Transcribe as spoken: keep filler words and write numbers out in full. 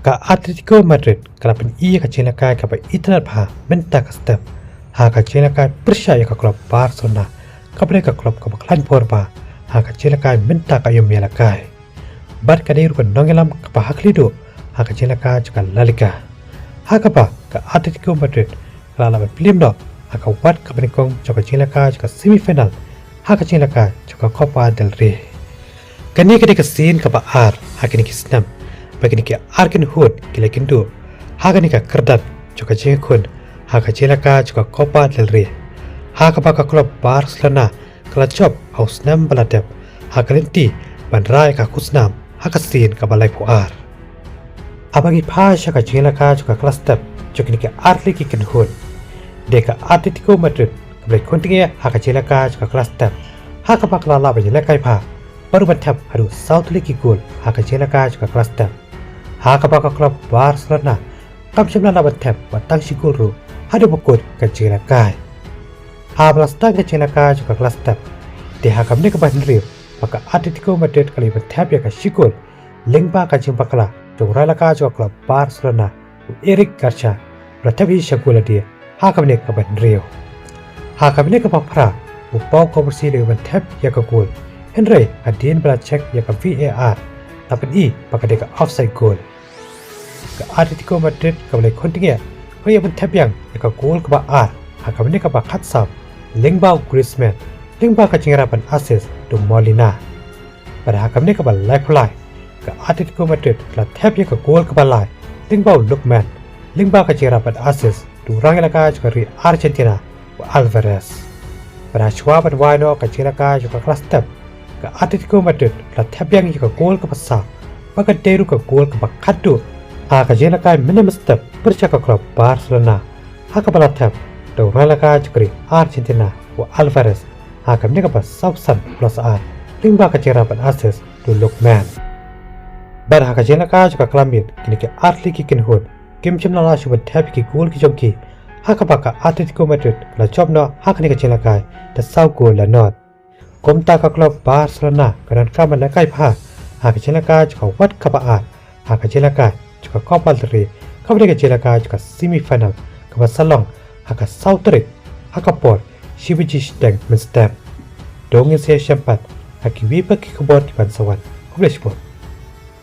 Ka Atletico Madrid ka la pyni ïa ka jingïalehkai kaba itynnad bha mynta ka step ha ka jingïalehkai pyrshah ïa ka klub Barcelona, kaba dei ka klub kaba khlaiñ por bha ha ka jingïalehkai mynta ka ïoh ïalehkai. Bad ka dei ruh ka nongïalam kaba ha khlieh duh ha ka jingïalehkai jong ka La Liga, ha kaba ka Atletico Madrid ka la lah ban pynrem noh ha ka wat kaba nyngkong jong ka jingïalehkai jong ka semi final ha ka jingïalehkai jong ka Copa del Rey. Kane ka dei ka sien kaba ar ha kine ki snem ba kine ki ar kynhun ki la ïakynduh ha kane ka kyrdan jong ka jingïakhun ha ka jingïalehkai jong ka Copa del Rey, ha kaba ka klub Barcelona ka la jop ha u snem ba la dep ha ka lynti ban rah ïa ka khusnam ha ka sien kaba laiphew ar. Haba ngi phai sha ka jingïalehkai jong ka klas step jong kine ki artylli ki kynhun, dei ka Atletico Madrid kaba la ïakhun tyngeh ha ka jingïalehkai jong ka klas step, ha kaba ka la lah ban ïalehkai bha bad ruh ban thep haduh saw tylli ki gol ha ka jingïalehkai jong ka klas step, ha kaba ka klub Barcelona kam shym la lah ban thep wat tang shi gol ruh haduh ba kut ka jingïalehkai. Haba la sdang ka jingïalehkai jong ka klas step, dei ha ka minit kaba hynriew ba ka Atletico Madrid ka la ïoh ban thep ïa ka shi gol lyngba ka jingbakla jong u nongïalehkai jong ka klub Barcelona, u Eric Garcia, ba la thep hi sha gol lade ha ka minit kaba hynriew. Ha ka minit kaba phra, u Pau Cubarsí u la ïoh ban thep ïa ka gol, hynrei hadien ba la check ïa ka V A R, la pyni ba ka dei ka offside goal. Ka Atletico Madrid kaba la ïakhun tyngeh ka la ïoh ban thep biang ïa ka gol kaba ar ha ka minit kaba khatsaw lyngba u Griezmann, lyngba ka jingïarap ban assist da u Molina. Bad ha ka minit kaba laiphew lai, ka Atletico Madrid ka la thep ïa ka gol kaba lai lyngba u Lookman, lyngba ka jingïarap ban assist da u nongïalehkai jong ka ri Argentina, u Alvarez. Bad ha shuwa ban wai noh ka jingïalehkai jong ka klas step, ka Atletico Madrid ka la thep biang ïa ka gol kaba saw, ba ka dei ruh ka gol kaba khatduh ha ka jingïalehkai mynne mynstep pyrshah ka klub Barcelona, ha kaba la thep da u nongïalehkai jong ka ri Argentina, u Alvarez, ha ka minit kaba sawphew san plus ar, lyngba ka jingïarap ban assist da u Lookman. Bad ha ka jingïalehkai jong ka klas miet, kine ki artylli ki kynhun kim shym la lah shuh ban thep ïa ki gol ki jong ki, ha kaba ka Atletico Madrid ka la jop noh ha kane ka jingïalehkai da saw gol la nod. Kumta ka klub Barcelona ka donkam ban ïalehkai bha ha ka jingïalehkai jong ka wat kaba ar ha ka jingïalehkai jong ka Copa del Rey, kaba dei ka jingïalehkai jong ka semi final, kaba sa long ha ka saw tarik ha ka por shi baje shiteng mynstep. To ngin sa ïashem pat ha kiwei pat ki khubor kiban sa wan. Khublei shibun.